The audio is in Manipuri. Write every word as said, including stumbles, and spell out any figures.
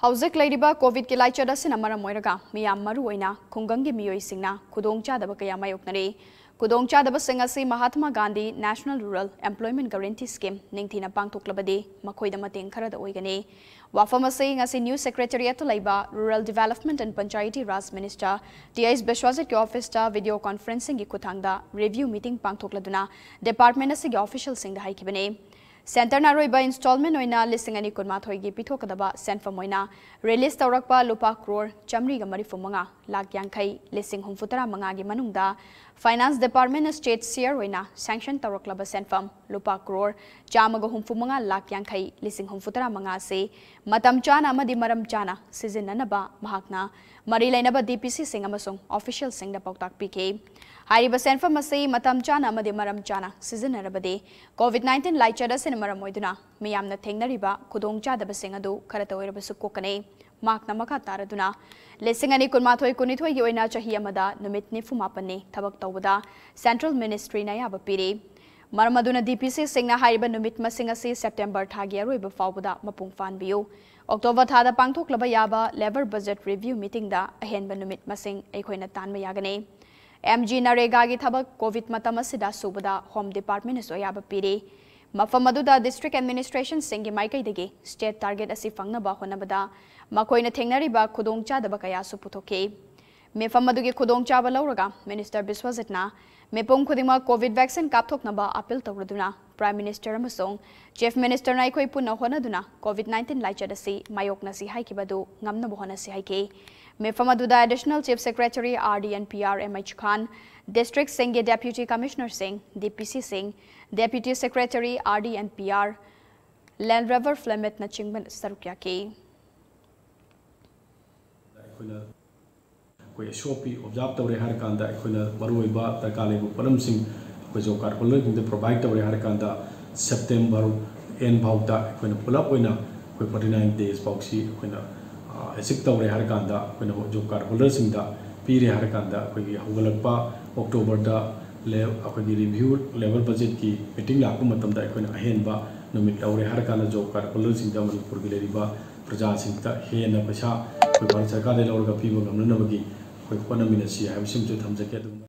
ꯍꯧꯖꯤꯛ ꯂꯩꯔꯤꯕ ꯀꯣꯚꯤꯗꯀꯤ ꯂꯥꯏꯆꯠ ꯑꯁꯤꯅ ꯃꯔꯝ ꯑꯣꯏꯔꯒ ꯃꯤꯌꯥꯝ, ꯃꯔꯨꯑꯣꯏꯅ ꯈꯨꯡꯒꯪꯒꯤ ꯃꯤꯑꯣꯏꯁꯤꯡꯅ ꯈꯨꯗꯣꯡꯆꯥꯗꯕ ꯀꯌꯥ ꯃꯥꯌꯣꯛꯅꯔꯤ꯫ ꯈꯨꯗꯣꯡꯆꯥꯗꯕꯁꯤꯡ ꯑꯁꯤ Mahatma Gandhi National Rural Employment Guarantee Scheme ꯅꯤꯡꯊꯤꯅ ꯄꯥꯡꯊꯣꯛꯂꯕꯗꯤ ꯃꯈꯣꯏꯗ ꯃꯇꯦꯡ ꯈꯔꯗ ꯑꯣꯏꯒꯅꯤ꯫ ꯋꯥꯐꯝ ꯑꯁꯤ ꯉꯁꯤ New Secretariat ꯇ ꯂꯩꯕ Rural Development and Panchayati Raj Minister T H ꯕꯤꯁ꯭ꯋꯖꯤꯠꯀꯤ office ꯇ video conferencing ꯒꯤ ꯈꯨꯠꯊꯥꯡꯗ review meeting ꯄꯥꯡꯊꯣꯛꯂꯗꯨꯅ department ꯑꯁꯤꯒꯤ official ꯁꯤꯡꯗ ꯍꯥꯏꯈꯤꯕꯅꯤ꯫ Centre ꯅ ꯑꯔꯣꯏꯕ installment ꯑꯣꯏꯅ ꯂꯤꯁꯤꯡ ꯑꯅꯤ ꯀꯨꯟꯃꯥꯊꯣꯏꯒꯤ ꯄꯤꯊꯣꯛꯀꯗꯕ ꯁꯦꯟꯐꯝ ꯑꯣꯏꯅ release ꯇꯧꯔꯛꯄ ꯂꯨꯄꯥ ꯀ꯭ꯔꯣꯔ ꯆꯥꯃꯔꯤꯒ ꯃꯔꯤꯐꯨ ꯃꯉꯥ ꯂꯥꯈ ꯌꯥꯡꯈꯩ ꯂꯤꯁꯤꯡ ꯍꯨꯝꯐꯨ ꯇꯔꯥ ꯃꯉꯥꯒꯤ ꯃꯅꯨꯡꯗ Finance Department ꯅ state share ꯑꯣꯏꯅ sanction ꯇꯧꯔꯛꯂꯕ ꯁꯦꯟꯐꯝ ꯂꯨꯄꯥ ꯀ꯭ꯔꯣꯔ ꯆꯥꯝꯃꯒ ꯍꯨꯝꯐꯨ ꯃꯉꯥ ꯂꯥꯈ ꯌꯥꯡꯈꯩ ꯂꯤꯁꯤꯡ ꯍꯨꯝꯐꯨ ꯇꯔꯥ ꯃꯉꯥ ꯑꯁꯤ ꯃꯇꯝ ꯆꯥꯅ ꯑꯃꯗꯤ ꯃꯔꯝ ꯆꯥꯅ ꯁꯤꯖꯤꯟꯅꯅꯕ ꯃꯍꯥꯛꯅ ꯃꯔꯤ ꯂꯩꯅꯕ D P C ꯁꯤꯡ ꯑꯃꯁꯨꯡ official ꯁꯤꯡꯗ ꯄꯥꯎꯇꯥꯛ ꯄꯤꯈꯤ꯫ ꯍꯥꯏꯔꯤꯕ ꯁꯦꯟꯐꯝ ꯑꯁꯤ ꯃꯇꯝ ꯆꯥꯅ ꯑꯃꯗꯤ ꯃꯔꯝ ꯆꯥꯅ ꯁꯤꯖꯤꯟꯅꯔꯕꯗꯤ COVID nineteen ꯂꯥꯏꯆꯠ ꯑꯁꯤꯅ ꯃꯔꯝ ꯑꯣꯏꯗꯨꯅ ꯃꯤꯌꯥꯝꯅ ꯊꯦꯡꯅꯔꯤꯕ ꯈꯨꯗꯣꯡꯆꯥꯗꯕꯁꯤꯡ ꯑꯗꯨ ꯈꯔꯇ ꯑꯣꯏꯔꯕꯁꯨ ꯀꯣꯛꯀꯅꯤ꯫ ꯃꯍꯥꯛꯅ ꯃꯈꯥ ꯇꯥꯔꯗꯨꯅ, ꯂꯤꯁꯤꯡ ꯑꯅꯤ ꯀꯨꯟꯃꯥꯊꯣꯏ ꯀꯨꯟꯅꯤꯊꯣꯏꯒꯤ ꯑꯣꯏꯅ ꯆꯍꯤ ꯑꯃꯗ ꯅꯨꯃꯤꯠ ꯅꯤꯐꯨ ꯃꯥꯄꯟꯅꯤ ꯊꯕꯛ ꯇꯧꯕꯗ central ministry ꯅ ꯑꯌꯥꯕ ꯄꯤꯔꯤ꯫ ꯃꯔꯝ ꯑꯗꯨꯅ D P C ꯁꯤꯡꯅ ꯍꯥꯏꯔꯤꯕ ꯅꯨꯃꯤꯠ ꯃꯁꯤꯡ ꯑꯁꯤ September ꯊꯥꯒꯤ ꯑꯔꯣꯏꯕ ꯐꯥꯎꯕꯗ ꯃꯄꯨꯡ ꯐꯥꯍꯟꯕꯤꯌꯨ꯫ October ꯊꯥꯗ ꯄꯥꯡꯊꯣꯛꯂꯕ ꯌꯥꯕ Labour Budget Review meeting ꯗ ꯑꯍꯦꯟꯕ ꯅꯨꯃꯤꯠ ꯃꯁꯤꯡ ꯑꯩꯈꯣꯏꯅ ꯇꯥꯟꯕ ꯌꯥꯒꯅꯤ꯫ M G ꯅꯔꯦꯒꯥꯒꯤ ꯊꯕꯛ COVID ꯃꯇꯝ ꯑꯁꯤꯗ ꯁꯨꯕꯗ Home Department ꯅꯁꯨ ꯑꯌꯥꯕ ꯄꯤꯔꯤ꯫ ꯃꯐꯝ ꯑꯗꯨꯗ district administration ꯁꯤꯡꯒꯤ ꯃꯥꯏꯀꯩꯗꯒꯤ state target ꯑꯁꯤ ꯐꯪꯅꯕ ꯍꯣꯠꯅꯕꯗ ꯃꯈꯣꯏꯅ ꯊꯦꯡꯅꯔꯤꯕ ꯈꯨꯗꯣꯡꯆꯥꯗꯕ ꯀꯌꯥꯁꯨ ꯄꯨꯊꯣꯛꯈꯤ꯫ ꯃꯤꯐꯝ ꯑꯗꯨꯒꯤ ꯈꯨꯗꯣꯡꯆꯥꯕ ꯂꯧꯔꯒ Minister ꯕꯤꯁ꯭ꯋꯖꯤꯠꯅ ꯃꯤꯄꯨꯝ ꯈꯨꯗꯤꯡꯃꯛ COVID vaccine ꯀꯥꯞꯊꯣꯛꯅꯕ appeal ꯇꯧꯔꯗꯨꯅ Prime Minister ꯑꯃꯁꯨꯡ Chief Minister ꯅ ꯑꯩꯈꯣꯏ ꯄꯨꯟꯅ ꯍꯣꯠꯅꯗꯨꯅ COVID nineteen ꯂꯥꯏꯆꯠ ꯑꯁꯤ ꯃꯥꯌꯣꯛꯅꯁꯤ ꯍꯥꯏꯈꯤꯕ ꯑꯗꯨ ꯉꯝꯅꯕ ꯍꯣꯠꯅꯁꯤ ꯍꯥꯏꯈꯤ꯫ ꯃꯤꯐꯝ ꯑꯗꯨꯗ Additional Chief Secretary R D and P R M H Khan, district ꯁꯤꯡꯒꯤ Deputy Commissioner ꯁꯤꯡ, D P C ꯁꯤꯡ, Deputy Secretary R D and P R, Land Rover Flemeth ꯅꯆꯤꯡꯕ ꯁꯔꯨꯛ ꯌꯥꯈꯤ꯫ ꯑꯩꯈꯣꯏꯅ ꯑꯩꯈꯣꯏ S O P observe ꯇꯧꯔꯦ ꯍꯥꯏꯔ ꯀꯥꯟꯗ, ꯑꯩꯈꯣꯏꯅ ꯃꯔꯨꯑꯣꯏꯕ ꯗꯔꯀꯥꯔ ꯂꯩꯕ ꯄꯣꯠꯂꯝꯁꯤꯡ ꯑꯩꯈꯣꯏ job card holder ꯁꯤꯡꯗ provide ꯇꯧꯔꯦ ꯍꯥꯏꯔ ꯀꯥꯟꯗ, September end ꯐꯥꯎꯗ ꯑꯩꯈꯣꯏꯅ ꯄꯨꯂꯞ ꯑꯣꯏꯅ ꯑꯩꯈꯣꯏ forty nine days ꯐꯥꯎꯁꯤ ꯑꯩꯈꯣꯏꯅ, ꯑ, achieve ꯇꯧꯔꯦ ꯍꯥꯏꯔ ꯀꯥꯟꯗ, ꯑꯩꯈꯣꯏꯅ job card holder ꯁꯤꯡꯗ ꯄꯤꯔꯦ ꯍꯥꯏꯔ ꯀꯥꯟꯗ, ꯑꯩꯈꯣꯏꯒꯤ ꯍꯧꯒꯠꯂꯛꯄ October ꯗ ꯂꯦ-, ꯑꯩꯈꯣꯏꯒꯤ review Labour Budget ꯀꯤ meeting ꯂꯥꯛꯄ ꯃꯇꯝꯗ ꯑꯩꯈꯣꯏꯅ ꯑꯍꯦꯟꯕ ꯅꯨꯃꯤꯠ ꯂꯧꯔꯦ ꯍꯥꯏꯔ ꯀꯥꯟꯗ job card holder ꯁꯤꯡꯗ ꯃꯅꯤꯄꯨꯔꯒꯤ ꯂꯩꯔꯤꯕ ꯄ꯭ꯔꯖꯥꯁꯤꯡꯗ ꯍꯦꯟꯅ ꯄꯩꯁꯥ ꯑꯩꯈꯣꯏ ꯚꯥꯔꯠ ꯁꯔꯀꯥꯔꯗꯒꯤ ꯂꯧꯔꯒ ꯄꯤꯕ ꯉꯝꯅꯅꯕꯒꯤ ꯑꯩꯈꯣꯏ ꯍꯣꯠꯅꯃꯤꯟꯅꯁꯤ ꯍꯥꯏꯕꯁꯤꯃꯁꯨ ꯊꯝꯖꯒꯦ꯫ ꯑꯗꯨꯒ